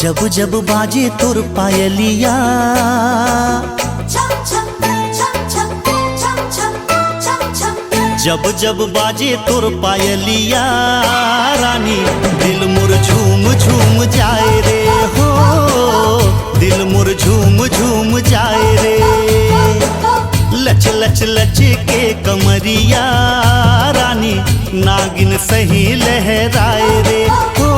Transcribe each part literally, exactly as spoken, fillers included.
जब जब बाजे तोर पायलिया, जब जब बाजे तोर पायलिया रानी, दिल मोर झूम झूम जाए रे हो, दिल मोर झूम झूम जाए रे। लच लच लच के कमरिया रानी, नागिन सही लहराए रे हो,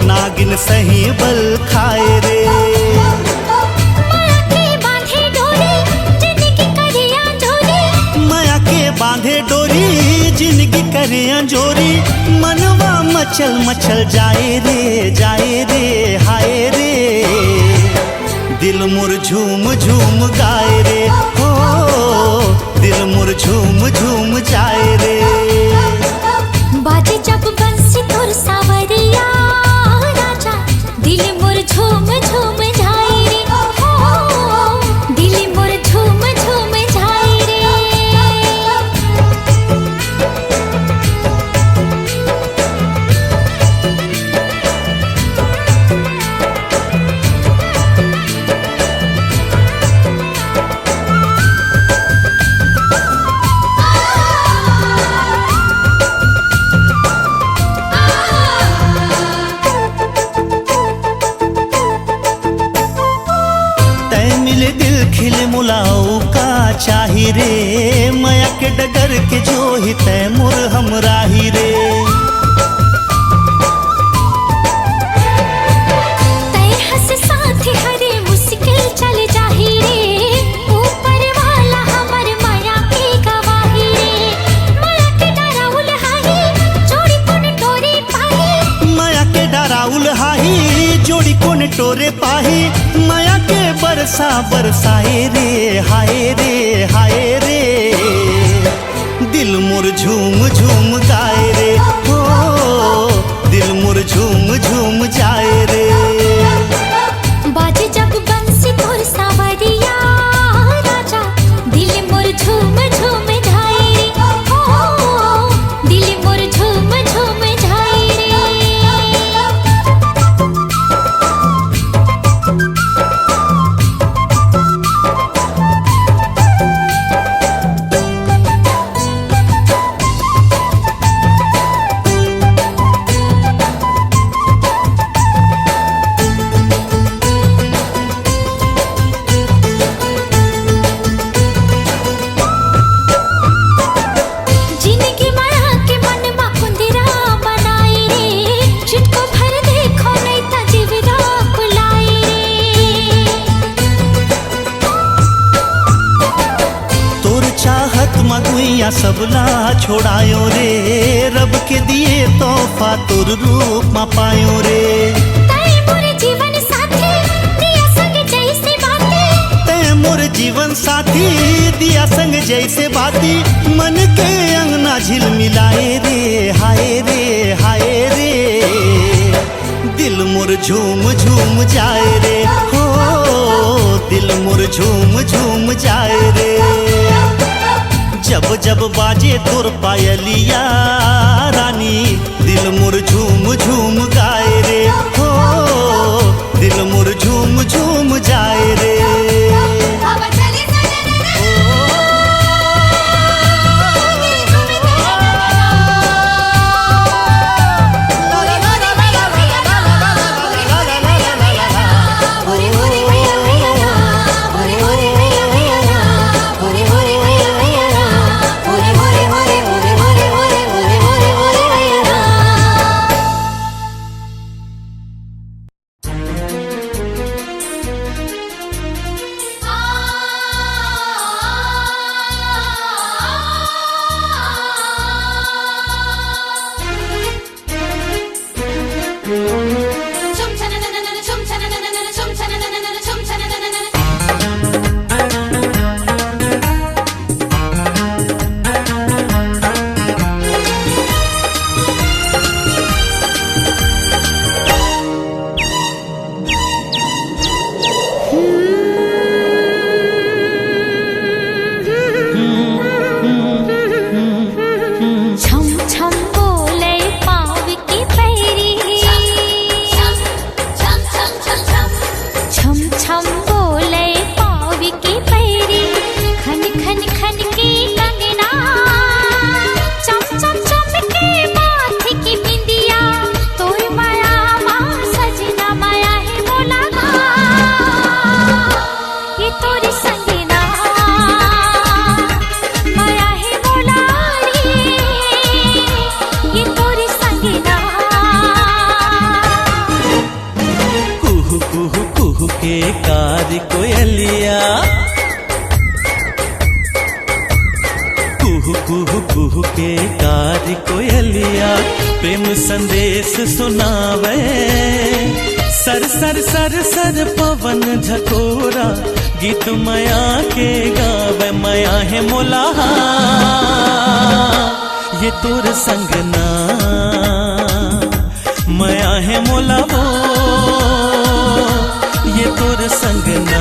नागिन सही बल खाए रे। माया के बांधे डोरी, जिंदगी करिया जोरी। माया के बांधे डोरी, जिंदगी करिया जोरी। मनवा मचल मचल जाए रे, जाए रे, हाय रे। दिल मोर झूम झूम गाए रे हो, दिल मोर झूम झूम जाए रे। बाजे जब बंसी तोर सावरिया राजा, दिल मोर झूम झूम जाए रे हो, दिल मोर झूम झूम जाए रे। तै मिले दिल खिले मोला अउ का चाही रे, मया के डगर के जोही तै मोर हमराही रे। तै हंस साथ हरे मुश्किल चल जाही रे, ऊपर वाला हमर मया के गवाही रे। मया के डराउल हाही, जोड़ी कोन टोरे पाही। मया के डराउल हाही, जोड़ी कोन टोरे पाही। मया के बरसा बरसाए रे, हाय रे, हाय रे। दिल मोर झूम झूम गाए रे हो, दिल मोर झूम झूम जाए रे। बाजे जब बंसी तोर सावरिया राजा, दिल मोर झूम झूम जाए रे हो, दिल मोर झूम झूम जाए रे। जिनगी मया के मन मा कुंदिरा बनाए रे, छिटको भर देखो नहीं त जीविदा कुलाए रे। तोर चाहत मा दुनिया सबला छोड़ायो रे, रब के दिए तोहफा तोर रूप मा पायो रे। तै मोर जीवन साथी, दिया संग जैसे बाती। तै मोर जीवन साथी, दिया संग जैसे बाती। मन के अंगना झिलमिलाए रे, हाय रे, हाय रे। दिल मोर झूम झूम जाए रे हो, दिल मोर झूम झूम जाए रे। जब जब बाजे तोर पायलिया रानी, दिल मोर झूम झूम गाए रे हो, दिल मोर झूम झूम जाए रे। कुहू कुहू के कारी कोयलिया प्रेम संदेश सुनावे। सर सर सर सर पवन झकोरा गीत मया के गावे। मया हे मोला हा ये तोर संग ना, मया हे मोला वो ये तोर संग ना।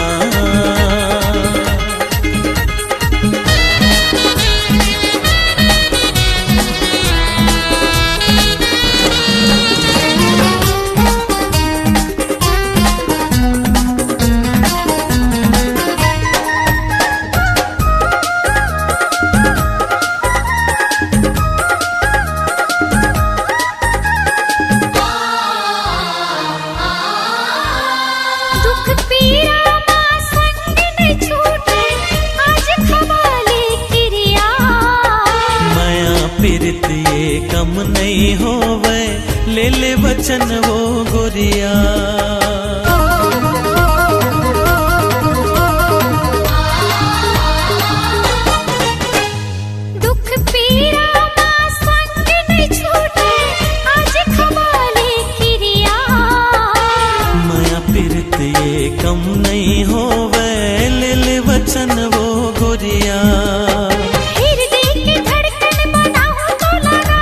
दुख पीरा मा संग नइ छूटे, आज खवाले किरिया। मया पीरित ये कम नइ होवय, ले ले वचन वो गोरिया। दुख पीरा मा संग नइ छूटे, आज खवाले किरिया। मया पीरित ये कम नइ होवय, ले ले वचन वो गोरिया। हृदय के धड़कन बनाहूँ तोला ना।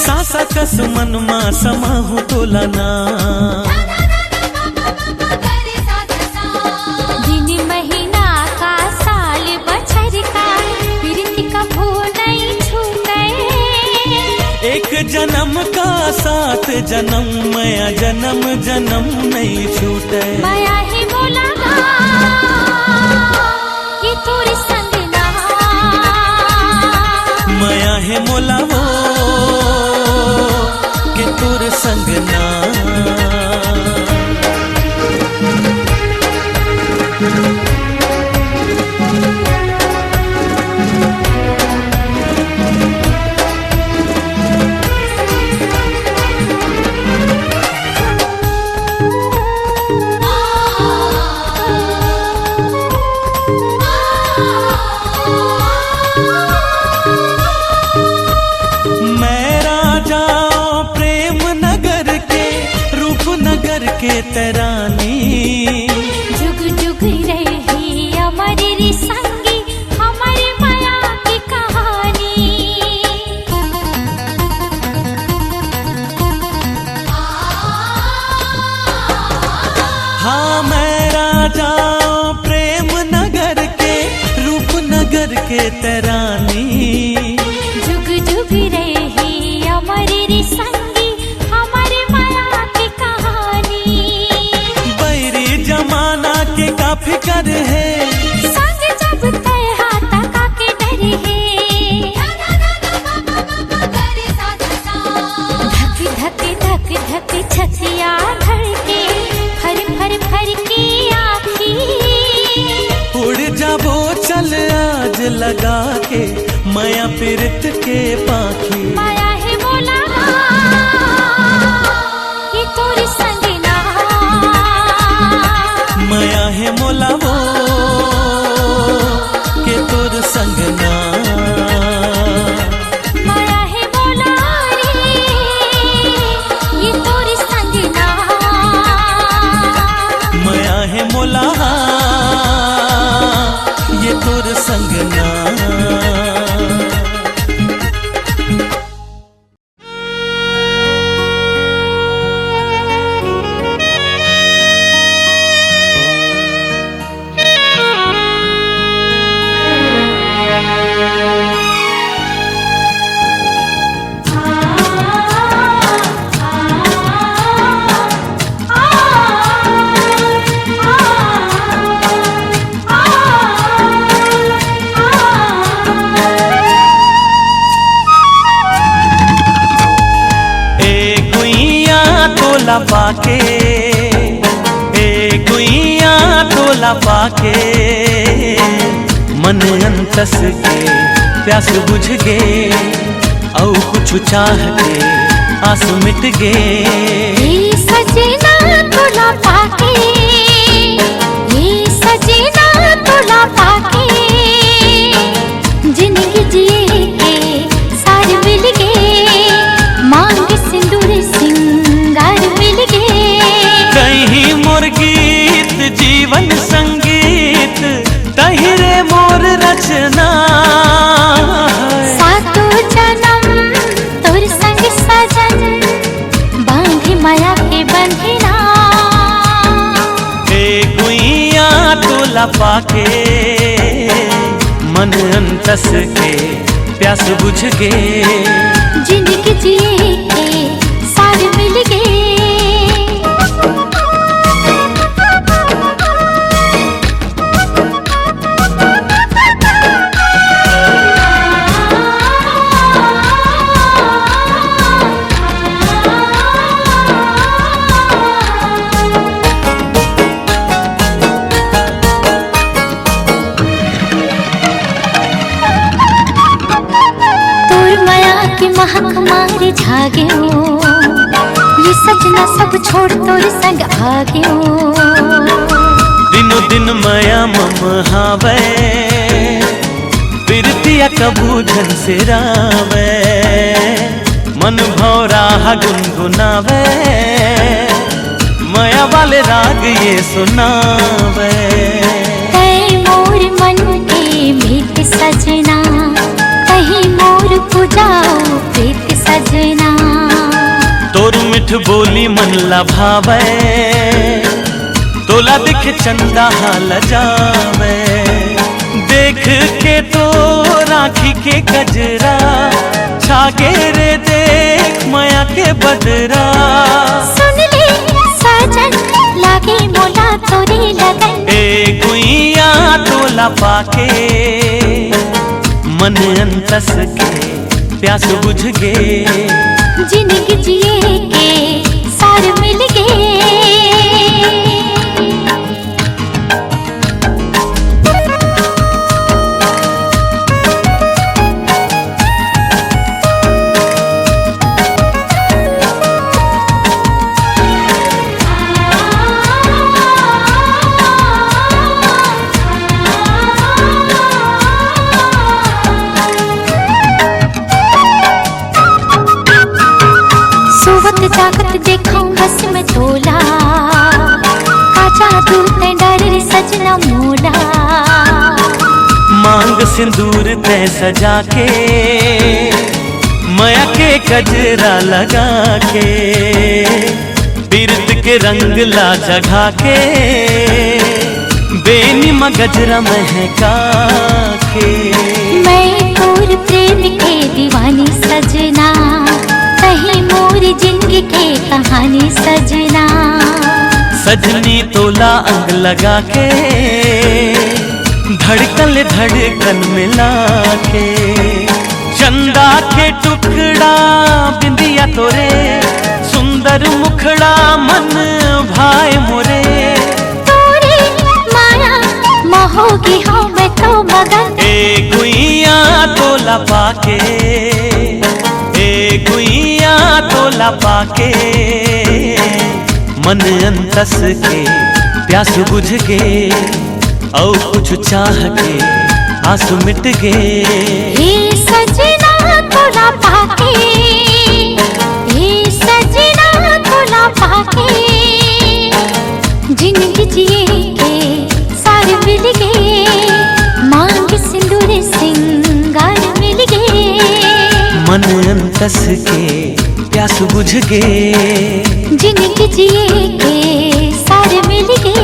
सासा कस मन मा समाहूँ तोला ना। दिन महीना का साल बछर का पीरित कभू नइ छूटे। एक जनम का साथ जनम मया जनम जनम नइ छूटे। मया हे मोला ना ये तोर संग ना। मया हे मोला वो के तोर संग ना। मैं राजा प्रेम नगर के, रूप नगर के तरानी। जुग जुग रही अमर रे संगी, हमर मया के कहानी। हाँ, मैं राजा प्रेम नगर के, रूप नगर के तरानी। जुग जुग रही अमर रे संगी, हमर मया के कहानी। बैरी जमाना के का फिकर हे। संग जब तय हाथ का के डर हे। धक धक धक धक छतिया धड़के, फर फर फर के आँखी। उड़ जाबो चल आज लगा के, मया पीरित के पाँखी। मया हे मोला ये तोर संग ना। मया हे मोला वो के तोर संग ना। मया हे मोला रे, ये तोर संग ना। मया हे मोला ये तोर संग ना। ए गुइया तोला पाके, ए गुइया तोला पाके, मन अंतस के प्यास बुझ गे, अउ कुछु चाह के आस मिट गे। ए सजना तोला पाके, ए सजना तोला पाके, जिनगी जिए पाके मन अंतस के प्यास बुझ गे। जिनगी जिए के सार मिल गे। तोर मया के महक मारे छा गेंव, ये सजना सब छोड़ तोर संग आ गेंव। दिनो दिन मया मम हावय, पिरतिया कभू झन सिरावय। मन भौंरा ह गुनगुनावय, मया वाले राग ये सुनावय। तैं मोर मन के मीत सजना, तहीं मोर पूजा प्रीत सजना। तोर मिठ बोली मन ला भावय, तोला देख चंदा हा लजावय। देख के तोर आँखी के गजरा, छा गे रे देख मया के बदरा। सुन ले सजन, लागे मोला तोरे लगन। ए गुइया तोला पाके, मन अंतस के प्यास बुझ गे। जिनगी जिए के सार मिल गे। सोवत जागत देखौं बस मैं तोला, का जादू तैं डारे रे सजना मोला। मांग सिंदूर तैं सजा के, मया के गजरा लगा के, पीरत के रंग ला जगा के, बेनी म गजरा महका के। मैं तोर प्रेम के दीवानी सजना, तहीं मोर जिंदगी के कहानी सजना। सजनी तोला अंग लगा के, धड़कन ले धड़कन मिला के। चंदा के टुकड़ा बिंदिया तोरे, सुंदर मुखड़ा मन भाए मोरे। तोरे माया म होगे हौं मैं तो मगन। ए गुइया तोला पाके, ए गुइया तोला पाके, मन अंतस के प्यास बुझ गे। अउ कुछ चाह के आस मिट गे। हे सजना तोला पाके, हे सजना तोला पाके, जिनगी जिए के सार मिल गे, मांग सिंदूर सिंगार मिल गे। मन अंतस के प्यास बुझ गे। जिनगी जिए के सार मिल गे।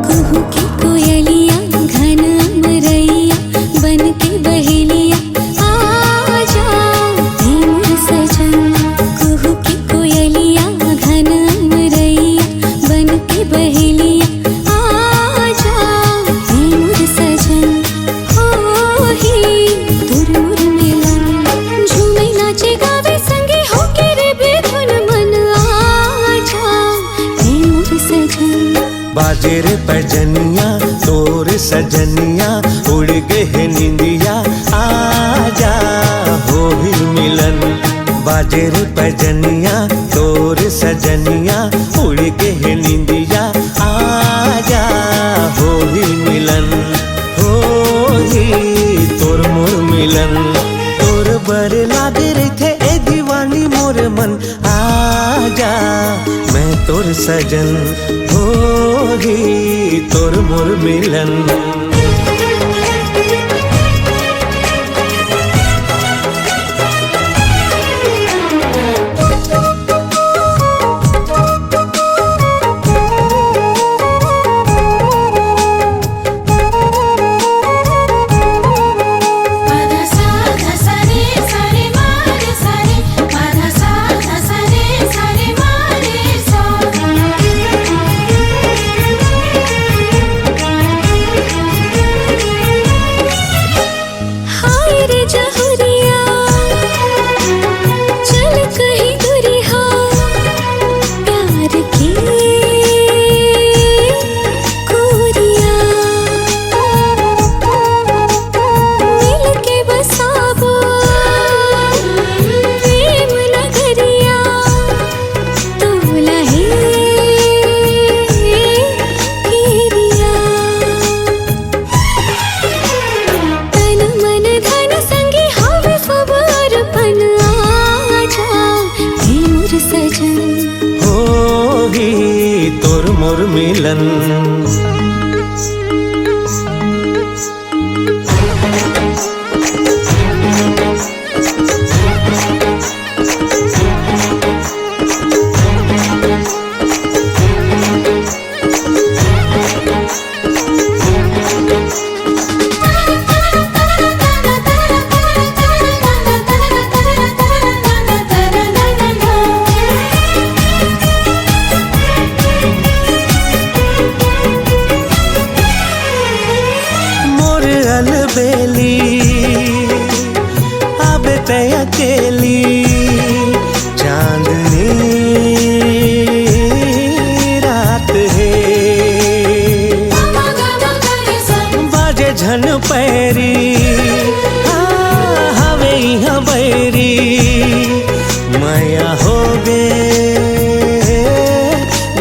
कुहू के कोयलिया घन अमरैया बन के बहेलिया, आ जा हे मोर सजन। कुहू के कोयलिया घन अमरैया बन के बहेलिया, आ जा हे मोर सजन। तेरे पैजनिया तोर सजनिया, उड़ गे हे निंदिया, आजा होही मिलन। बाजे रे पैजनिया तोर सजनिया, उड़ गे हे निंदिया, आजा होही मिलन। होही तोर मोर मिलन, तोर बर लागे रहिथे ए दीवानी मोर मन। आजा मैं तोर सजन, होही तोर मोर मिलन। हाय रे जहुरिया, चल कहीं दुरिहा, प्यार के कोरिया, मिलके बसाबो प्रेम नगरिया, तोला हे घेरिया। तन मन धन संगी हवे सब अर्पण, आजा हे मोर सजन। होही तोर मोर मिलन। मोर अलबेली, आबे तै अकेली, चांदनी रात हे। बाजे झन पैरी, हाँ, हवे इहाँ बैरी, मया होगे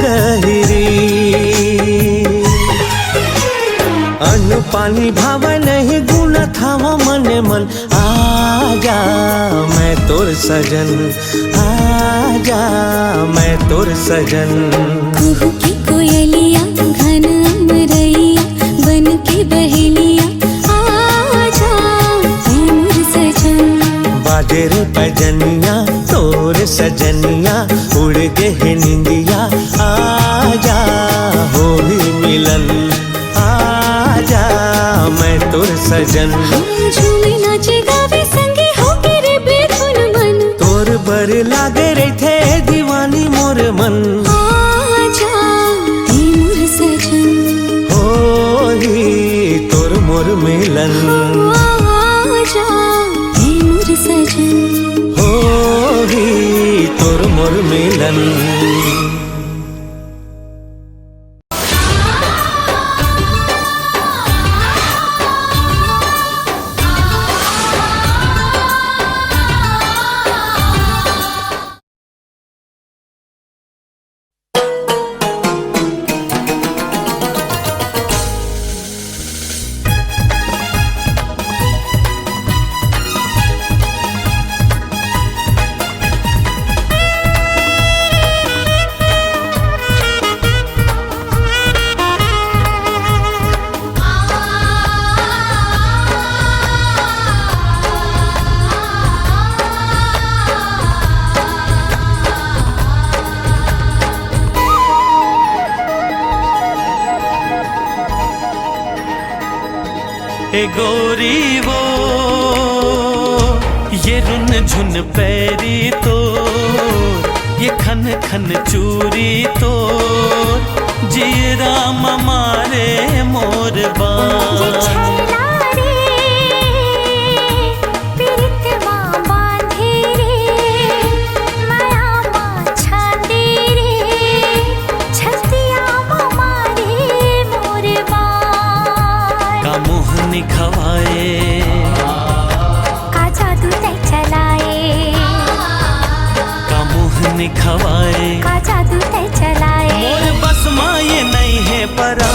गहिरी। अन्न पानी भावै नहीं, गुनत हवँ मने मन। आजा मैं तोर सजन, आजा मैं तोर सजन। कुहू के कोयलिया, घन अमरैया, बन के बहेलिया, आजा हे मोर सजन। बाजे रे पैजनिया तोर सजनिया, उड़ गे हे निंदिया, आजा होही मिलन। आजा मैं तोर सजन। हाँ, झूमे नाचे गावे संगे होके रे बेधुन मन। तोर बर लागे रहिथे दीवानी मोर मन। आजा हे मोर सजन। होही तोर मोर मिलन। आजा हे मोर सजन। होही तोर मोर मिलन। ए गोरी वो, ये रुन झुन पैरी तो, ये खन खन चूरी तो, जियरा म मारे मोर बाँह। ये छैला रे, पीरित मा बाँधे रे, मया मा छांदे रे, छतिया मा मारे खवाए। का जादू तै चलाए। मोर बस मा ये नइ हे परान।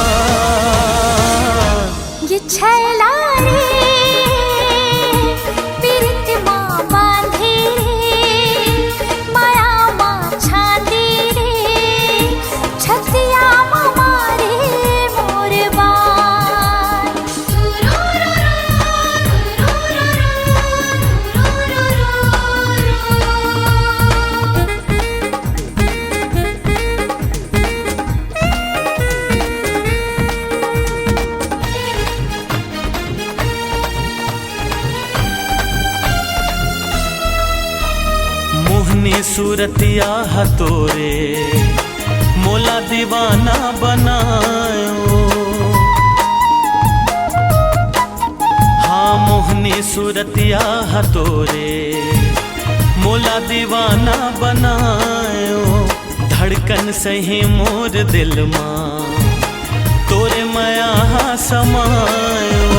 ये छैला रे, पीरित मा बांधे रे, माया मा छांदे रे, छतिया मा मारे मोर बान। मोहनी सूरतिया ह तोरे मोला दीवाना बनायो। हाँ, मोहनी सूरतिया ह तोरे मोला दीवाना बनायो। धड़कन सही मोर दिल मा तोरे मया हा समायो।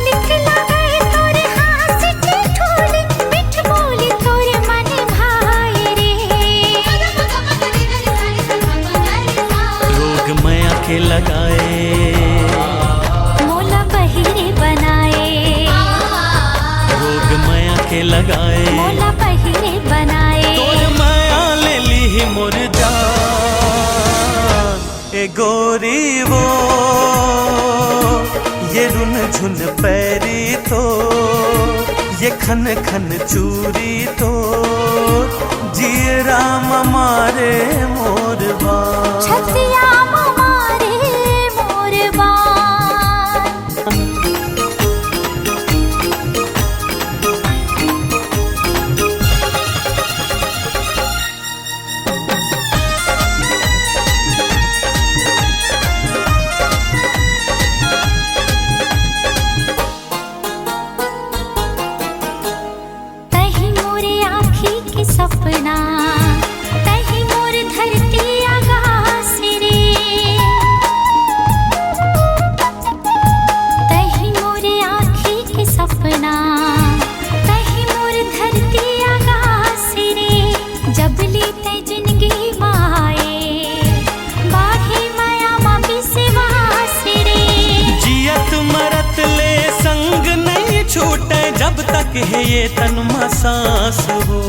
निकला गए तोरे हाथ से ठिठोली, मिठ बोली तोरे मन भाए रे। रोग मया के लगाए। मोला बहिरे बनाए। रोग मया के लगाए। मोला बहिरे बनाए। तोर मया ले लीही मोर जान। ए गोरी वो, ये रुन झुन पैरी तो, ये खन खन चूरी तो, जियरा म मारे मोर बान। छतिया म मारे मोर बान। तही मोरे आँखी के सपना, तही मोर धरती आकाश रे। तही मोरे आँखी के सपना, तही मोर धरती आकाश रे। जब ले तै जिनगी माए, बाढ़े मया मा विश्वास रे। जियत मरत ले संग नइ छूटे, जब तक हे ये तन मा सांस हो।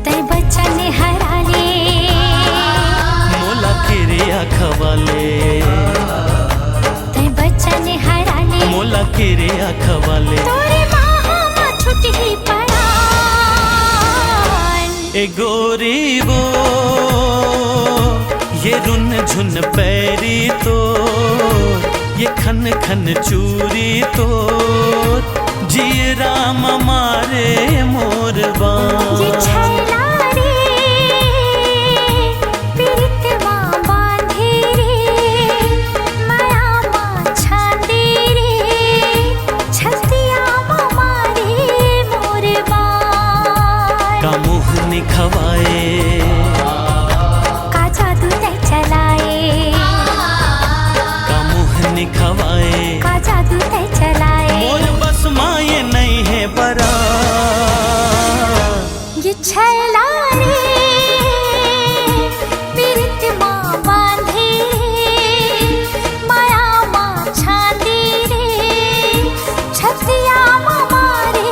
तै बचन हरा ले। मोला किरिया खवा ले। तै बचन हरा ले। मोला किरिया खवा ले। तोरे बाह मा छुटही परान। ए गोरी वो, ये रुन झुन पैरी तो, ये खन खन चूरी तो, जियरा म मारे मोर बान। ये छैला रे, पीरित मा बांधे रे, मया मा छांदे रे, छतिया म मारे मोर बान। का मोहनी खवाए। का जादू तै चलाए। का मोहनी खवाए। का जादू तै चलाए। मोर बस मा ये नइ हे परान। ये छैला रे, पीरित मा बांधे रे, मया मा छांदे रे, छतिया म मारे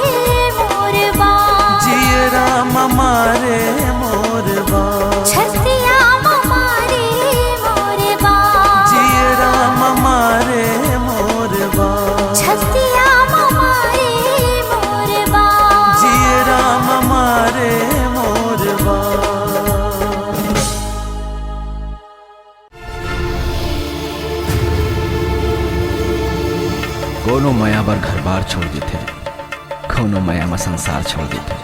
मोर बान। जियरा म मारे मोर बान। छतिया म मारे मोर बान। जियरा म मारे मोर बान। छतिया म मारे मोर बान। जियरा म मारे मोर बान। कोनो मया बर घर बार छोड़ देथे, कोनो मया म संसार छोड़ देथे।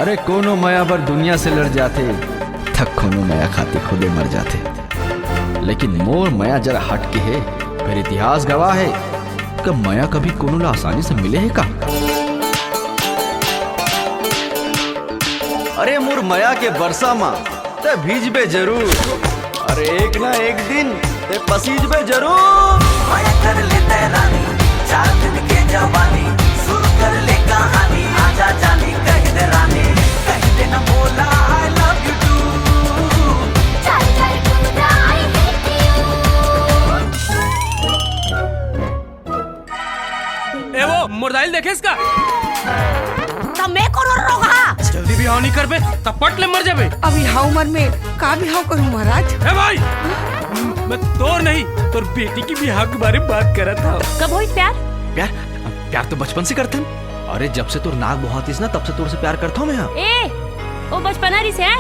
अरे कोनो मया बर दुनिया से लड़ जाथे, त कोनो मया खातिर खुदे मर जाथे। लेकिन मोर मया जरा हट के हे, फेर इतिहास गवाह हे। का मया कभी कोनो ला आसानी से मिले हे का? अरे मोर मया के बरसा मा तै भीजबे जरूर। अरे एक ना एक दिन तै पसीजबे जरूर। मया कर ले तै रानी, चार दिन के जवानी, शुरू कर ले कहानी, आजा जानी, मोर दाई ल देखेस का? त मैं कोनो रोगहा? जल्दी बिहाव नहीं करबे, त पट ले मर जाबे। अब यह उम्र में का बिहाव करूं महाराज? ए भाई, मैं तोर नहीं, तोर बेटी की बिहाव के बारे में बात करत हंव। कब होइस प्यार? प्यार? प्यार तो बचपन से करथन। अरे, जब से तोर नाक बोहातिस ना, तब से तोर से प्यार करथंव मैं। ए, ओ बचपना रिहिस हे।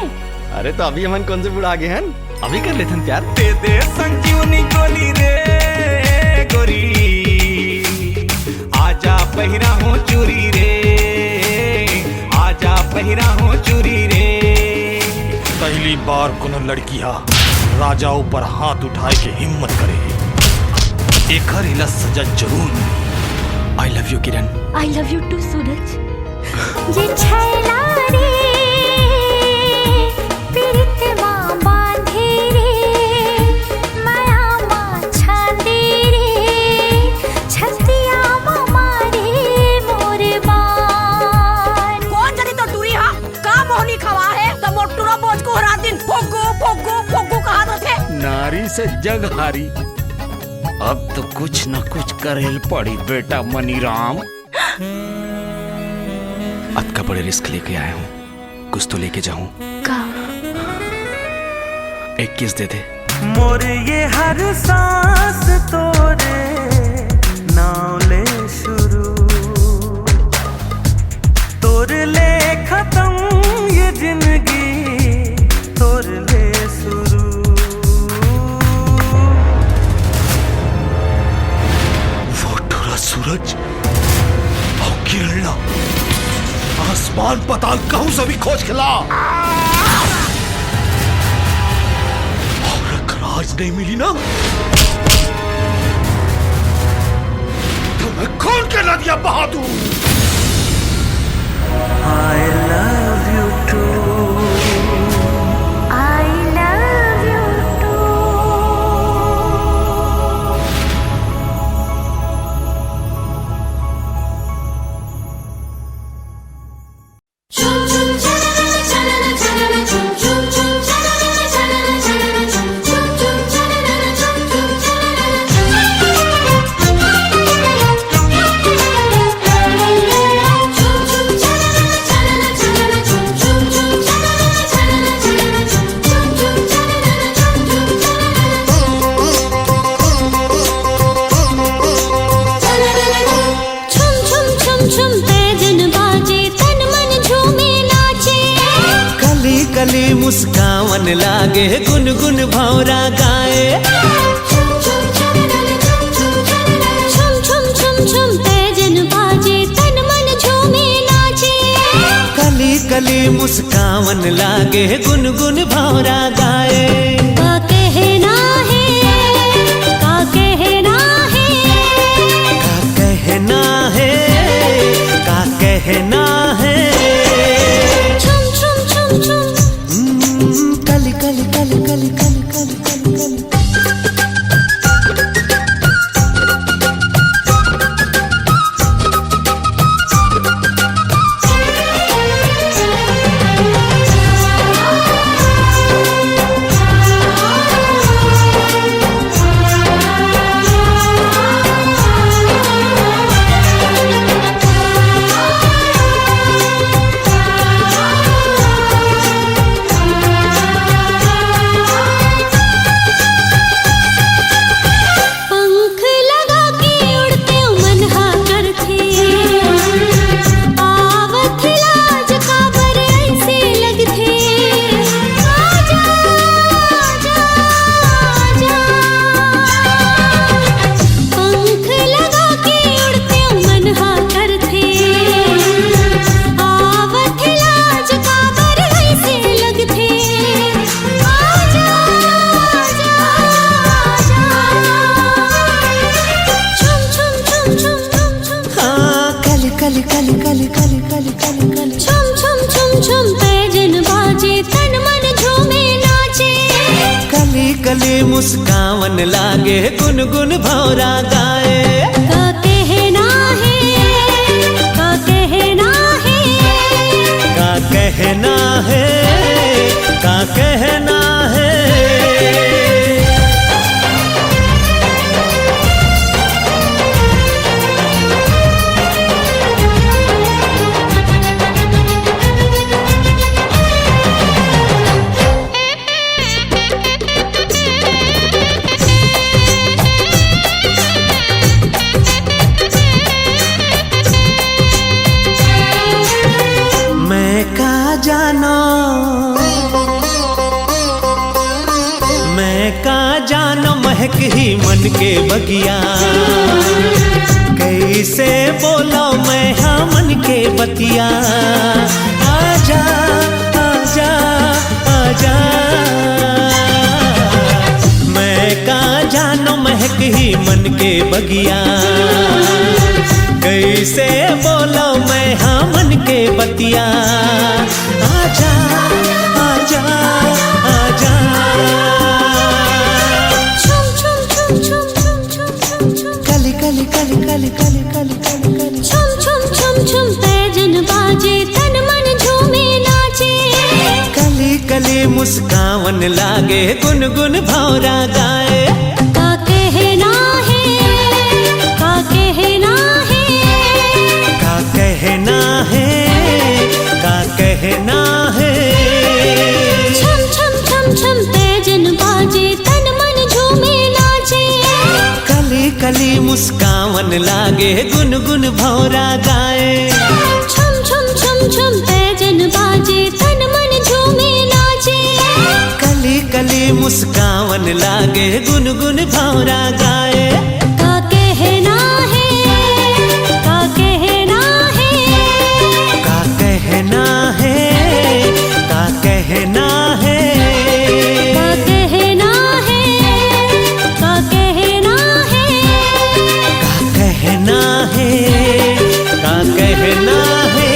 अरे, तो अभी हमन कोन से बुढ़ा गे हन? अभी कर लेथन प्यार। दे दे संजीवनी गोली रे गोरी, आजा पहिरा हो चूरी रे, आजा पहिरा हो चूरी रे। पहली बार कोनो लड़की हा राजा ऊपर हाथ उठाए के हिम्मत करे, एकर इला सजा जरूर मिली। I love you, Kiran. I love you too, सूरज। ये छैला रे, पीरित मा बांधे रे, मया मा छांदे रे, छतिया मा मारे मोर बान। कोन जनी तो टूरी हा, का मोहनी खवा हे, त मोर टूरा बोझ को हरा दिन फोगो, फोगो, फोगो कहा रथे। नारी से जग हारी। अब तो कुछ न कुछ करेल पड़ी बेटा मनीराम। अतका बड़े रिस्क लेके आया हूँ, कुछ तो लेके जाऊं। का? एक किस दे दे। मोर ये हर सांस तोरे नाव ले शुरू, तोर ले खत्म ये जिंदगी, तोर ले शुरू। वो टूरा सूरज अउ किरण ला आसमान पताल कहूं से भी खोज के ला। अउ अगर आज नहीं मिली ना, तो मैं खून के नदियां बहा दूं। I love you too। I love you too। छुम छुम छुम छुम पैजन बाजे, तन मन झूमे नाचे। कली कली मुस्कावन लागे, गुनगुन भौरा गाए। छुम छुम छुम छुम पैजन बाजे, तन मन झूमे नाचे। कली कली मुस्कावन लागे, गुनगुन भौरा गाए। का कहना है, का कहना है, का कहना है, का कहना है। छुम छुम छुम छुम। हम्म, कली कली कली कली कली कली कली कली। पंख लगा के उड़ते मन हा करथे, आवत लाज काबर ऐसे लगथे। आजा, आजा, आजा। पंख लगा के उड़ते मन हा करथे, आवत लाज काबर ऐसे लगथे। आजा, आजा, आजा। छुम, छुम, छुम, छुम, छुम, छुम। हाँ, कली, कली, कली, कली, कली, कली, कली, कली। छुम, छुम, छुम, छुम, पैजन बाजे, तन मन झूमे नाचे। कली, कली मुस्कावन लागे, गुनगुन भौरा गाए। का कहना है, का कहना है, का कहना है, का कहना है। ही मन के बगिया, कैसे बोलो मैं हाँ मन के बतिया। आजा, आजा, आजा। मैं का जानो महक ही मन के बगिया, कैसे बोलो मैं हाँ मन के बतिया। आजा, आजा, आजा। छुम छुम छुम छुम छुम छुम छुम छुम। कली कली कली कली कली कली कली कली। छुम छुम छुम छुम पैजन बाजे, तन मन झूमे नाचे। कली कली मुस्कावन लागे, गुनगुन भौरा गाए। का कहना है, का कहना है, का कहना है, का कहना है। छम छम छम छम पैजन बाजे, तन मन झूमे नाचे। कली कली मुस्कावन लागे, गुनगुन भौरा गाए। छम छम छम छम पैजन बाजे, तन मन झूमे नाचे। कली कली मुस्कावन लागे, गुनगुन भौरा गाए। का कहना है, का कहना है, का कहना है, का कहना है, का कहना है, का कहना है, का कहना है, का कहना है।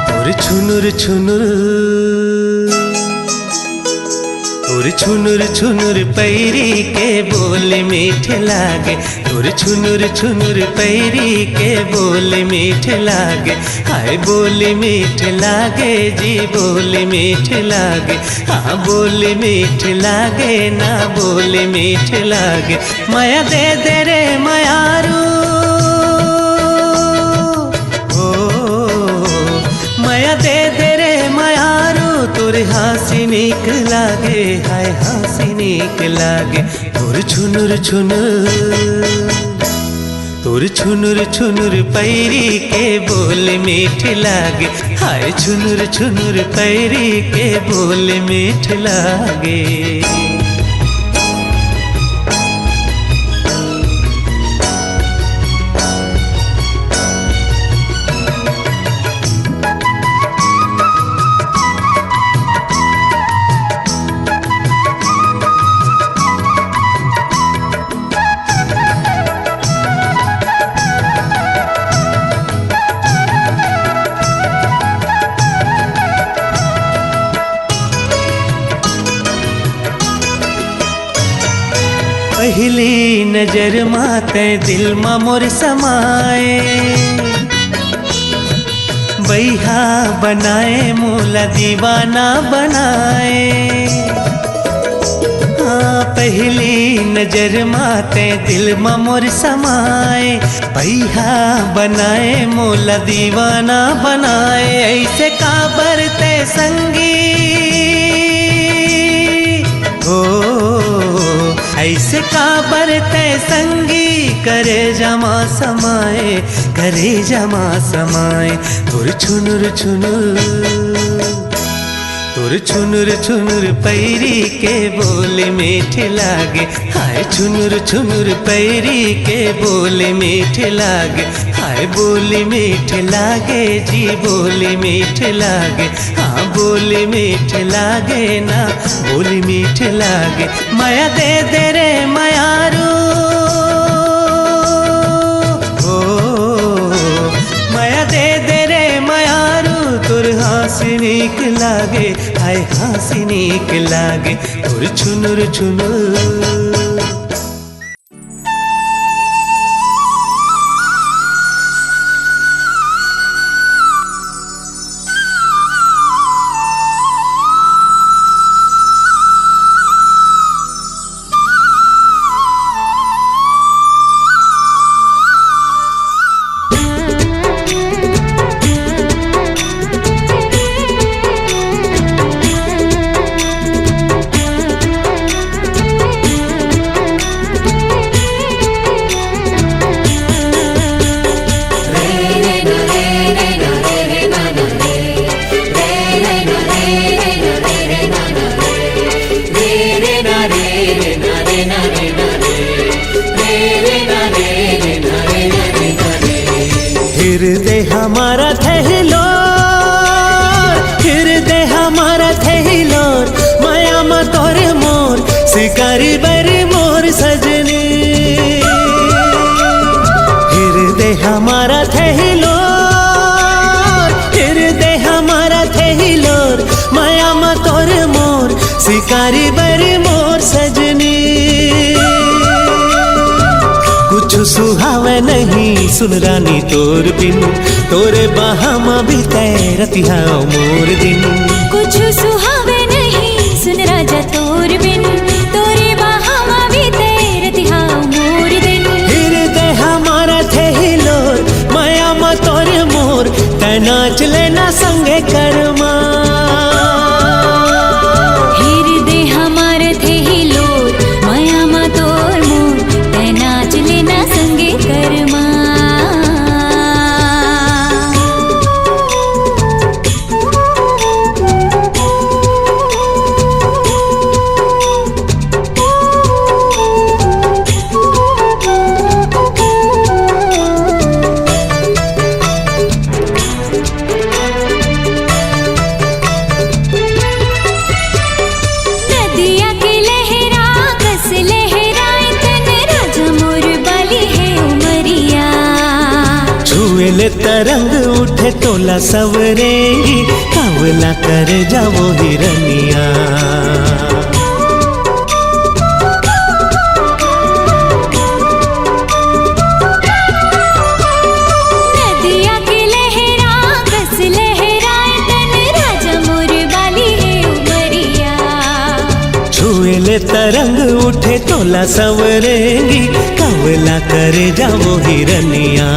तोर छुनुर छुनुर, तोर छुनुर छुनुर पैरी के बोल मीठ लागे। तोर छुनुर छुनुर पैरी के बोल मीठ लागे। हाय बोल मीठ लागे जी, बोल मीठ लागे। हाँ बोल मीठ लागे ना, बोल मीठ लागे। मया दे दे रे मयारू, ओ, मया दे दे रे मयारू, तोर हाँसी नीक लागे। हाय हाँसी नीक लागे। तोर छुनुर छुनुर, तोर छुनुर छुनुर पैरी के बोल मीठ लागे। हाय छुनुर छुनुर पैरी के बोल मीठ लागे। पहिली नजर मा तैं दिल मा मोर समाए। बइहा बनाए मोला दीवाना बनाए। हाँ, पहिली नजर मा तैं दिल मा मोर समाए। बइहा बनाए मोला दीवाना बनाए। अइसे काबर तैं संगी, ओ, अइसे काबर तैं संगी करेजा मा समाए, करेजा मा समाए। तोर छुनुर छुनुर, तोर छुनुर छुनुर पैरी के बोल मीठ लागे। हाय छुनुर छुनुर पैरी के बोल मीठ लागे। हाय बोल मीठ लागे जी, बोल मीठ लागे। हाँ बोल मीठ लागे ना, बोल मीठ लागे। मया दे दे रे मयारू, ओ, मया दे दे रे मयारू, तोर हाँसी नीक लागे। हाय हाँसी नीक लागे। तोर छुनुर छुनुर, हिरदे हमारा थहिलोर, हिरदे हमारा थहिलोर, मया म तोर मोर, शिकारी बर मोर सजनी। हिरदे हमारा थहिलोर, हिरदे हमारा थहिलोर, मया म तोर मोर, शिकारी बर मोर सजनी। कुछ सुहावे नहीं सुन रानी तोर बिन, तोरे बाहा म बीते रतिहा मोर दिन। कुछ सुहावे नहीं सुन राजा तोर बिन, तोरे बाहा म बीते रतिहा मोर दिन। हिरदे हमारा थहिलोर, मया म तोर मोर, तै नाच लेना संगे करमा। हिरदे हमार थहिलोर, मया म तोर मोर, तै नाच लेना संगे करमा। नदिया के लहरा कस लहराए तन, राजा मोर बाली हे उमरिया। छुए ले तरंग उठे तोला सवरेंगी, कावला करे जावो हिरनिया। नदिया के लहरा कस लहराए तन, राजा मोर बाली हे उमरिया। छुए ले तरंग उठे तोला सवरेंगी, कावला करे जावो हिरनिया।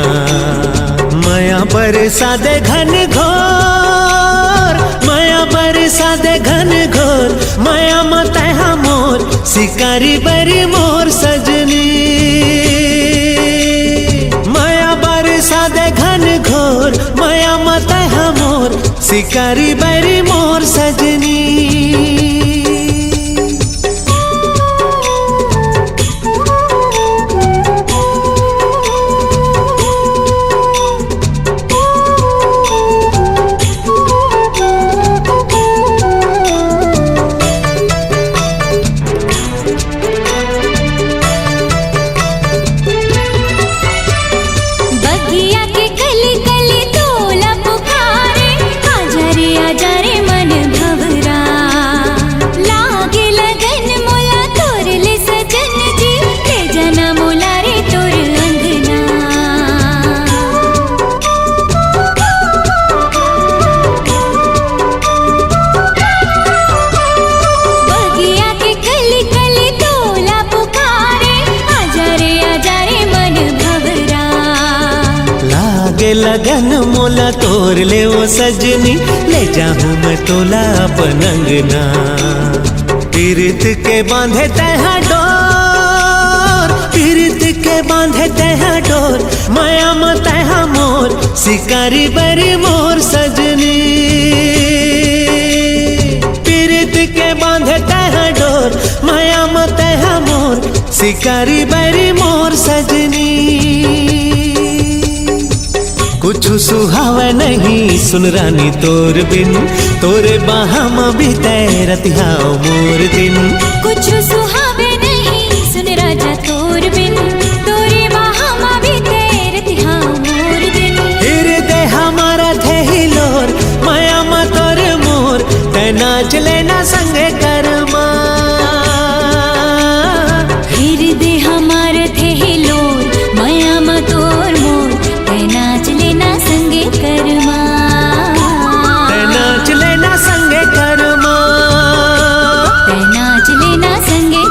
मया बरसा दे घन घोर, मया बरसा दे घन घोर, मया म तैहा मोर, शिकारी बर मोर सजनी। मया बरसा दे घन घोर, मया म तैहा मोर, शिकारी बर मोर सजनी। बगिया के कली कली तोला पुकारे, आजा रे आजा रे मन भवरा। लागे लगन मोला तोर ले सजन जी, ले जाना मोला रे तोर अंगना। बगिया के कली कली तोला पुकारे, आजा रे आजा रे मन भवरा। लागे लगन मोला तोर ले ओ सजनी, ले जाहूं मैं तोला अपन अंगना। पीरित के बांधे तैहा डोर, पीरित के बांधे तैहा डोर, मया म तैहा मोर, शिकारी बर मोर सजनी। पीरित के बांधे तैहा डोर, मया म तैहा मोर, शिकारी बर मोर सजनी। कुछ सुहावे नहीं सुन रानी तोर बिन, तोरे बाहा म बीते रतिहा मोर दिन। कुछ सुहावे नहीं सुन राजा तोर बिन, तोरे बाहा म बीते रतिहा मोर दिन। हिरदे हमारा थहिलोर, मया म तोर मोर, तै नाच लेना संगे करमा। हिरदे हमार थहिलोर, मया म तोर मोर, तै नाच लेना संगे करमा। तै नाच लेना संगे करमा। तै नाच लेना संगे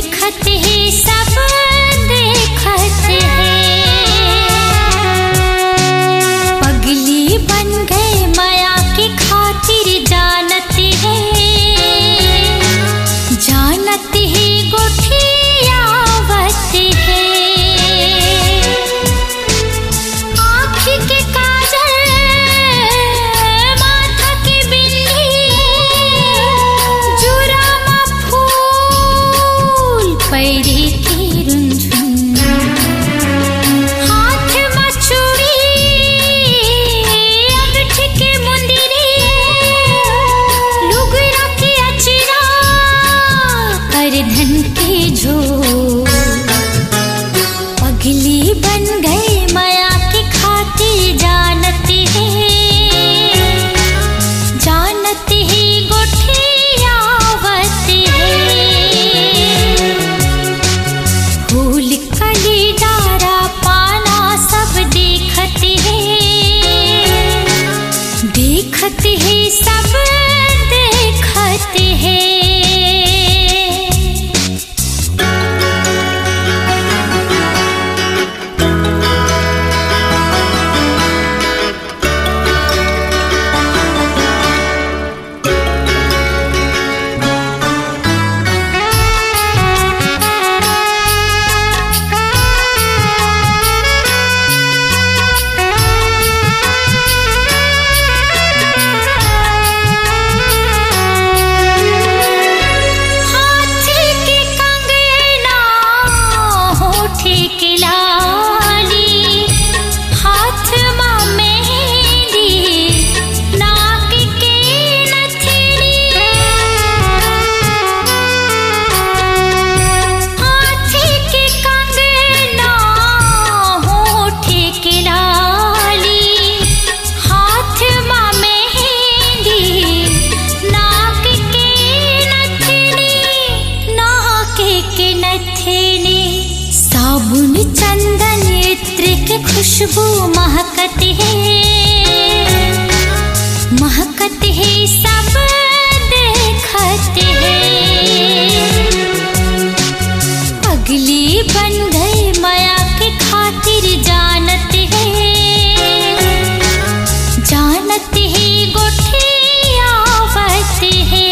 देखत हे, सब देखत हे। पगली बन गए मया के खातिर, जानत हे, जानत हे गोठियावत हे। आँखी के काजल, माथा के बिंदी, जुरा म फूल, पैरी के रुनझुन, हाथ म चूड़ी, अंगठी के मुंदरी, लुगरा के अचरा, करधन के झोर। पगली बन गए मया के खातिर, जानत हे, जानत हे गोठियावत हे। फूल कली डारा पाना सब देखत हे, देखत हे, सब देखत हे। हाथ के कंगना, होठ के लाली, हाथ मा मेहंदी, नाक के नथनी। हाथ के कंगना, होठ के लाली, हाथ मा मेहंदी, नाक के नथनी, नाक के नथनी। साबुन, चंदन, इत्र के खुशबू महकत हे, महकत हे, सब देखत हे। पगली बन गए मया के खातिर, जानत हे, जानत हे, गोठियावत हे।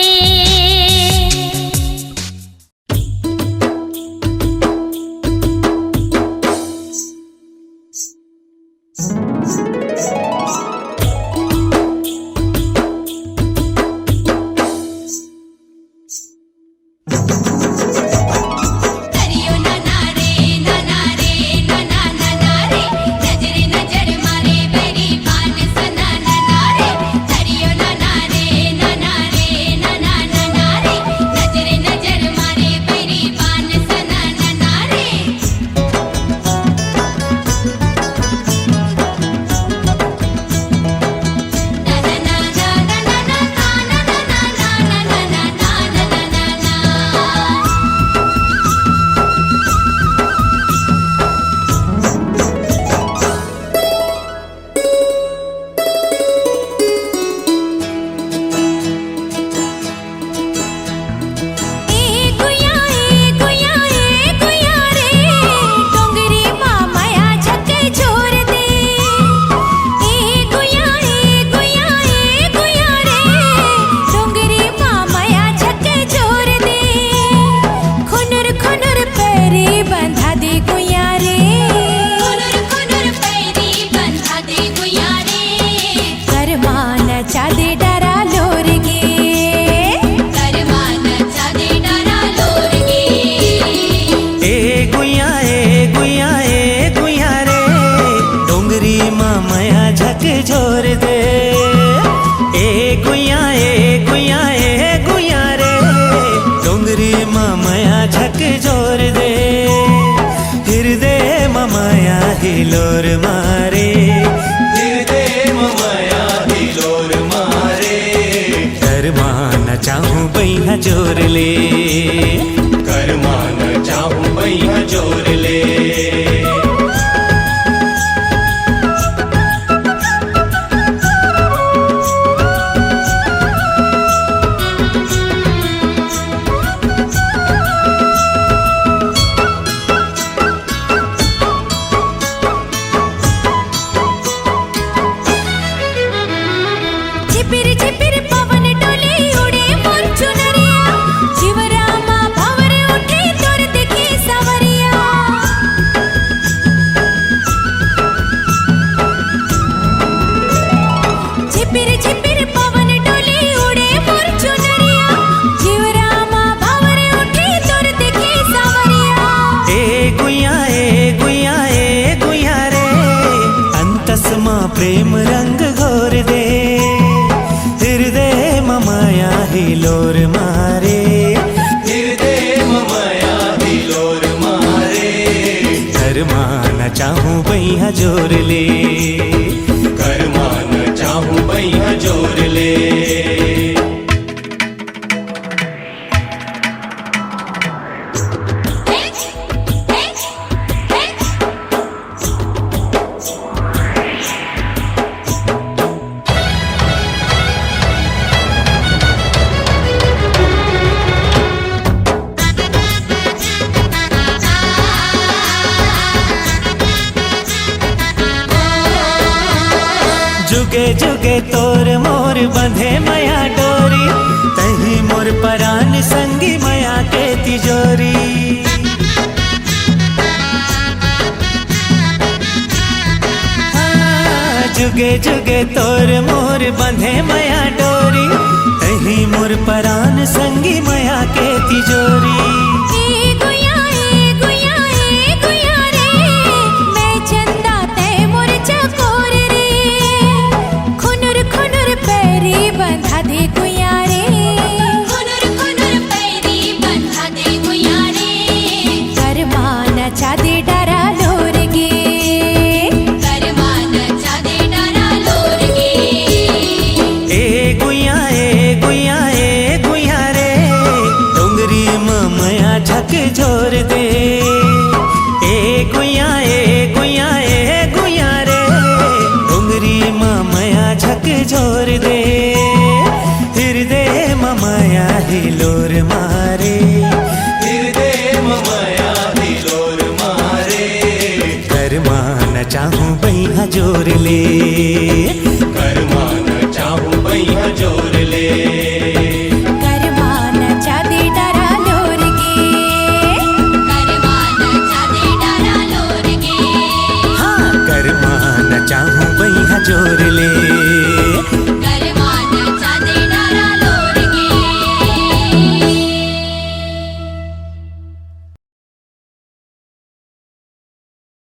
प्रेम रंग घोर दे, हिरदे म मया हिलोर मारे। हिरदे म मया हिलोर मारे। करमाना चाहूं बइहा जोर ले। करमाना चाहूं बइहा जोर ले। जुगे जुगे तोर मोर बंधे मया डोरी, तही मोर परान संगी मया के तिजोरी। हाँ, जुगे जुगे तोर मोर बंधे मया डोरी, तही मोर परान संगी मया के तिजोरी। ए गुया, ए गुया, ए गुया रे, मैं चंदा तै मोर चकोर रे। खुनुर खुनुर पैरी बंधा दे गुया रे। खुनुर खुनुर पैरी बंधा दे गुया रे। करमाना चादे डरा लोर गे। करमाना चादे डरा लोर गे। ए गुया, ए गुया, ए गुया रे, डोंगरी म मया झक झोर दे। ए गुया, ए गुया, ए गुया रे, डोंगरी म मया झक झोर दे। हिरदे म मया हिलोर मारे। हिरदे म मया हिलोर मारे। करमाना चाहूं बइहा जोर ले। करमाना चाहूं बइहा जोर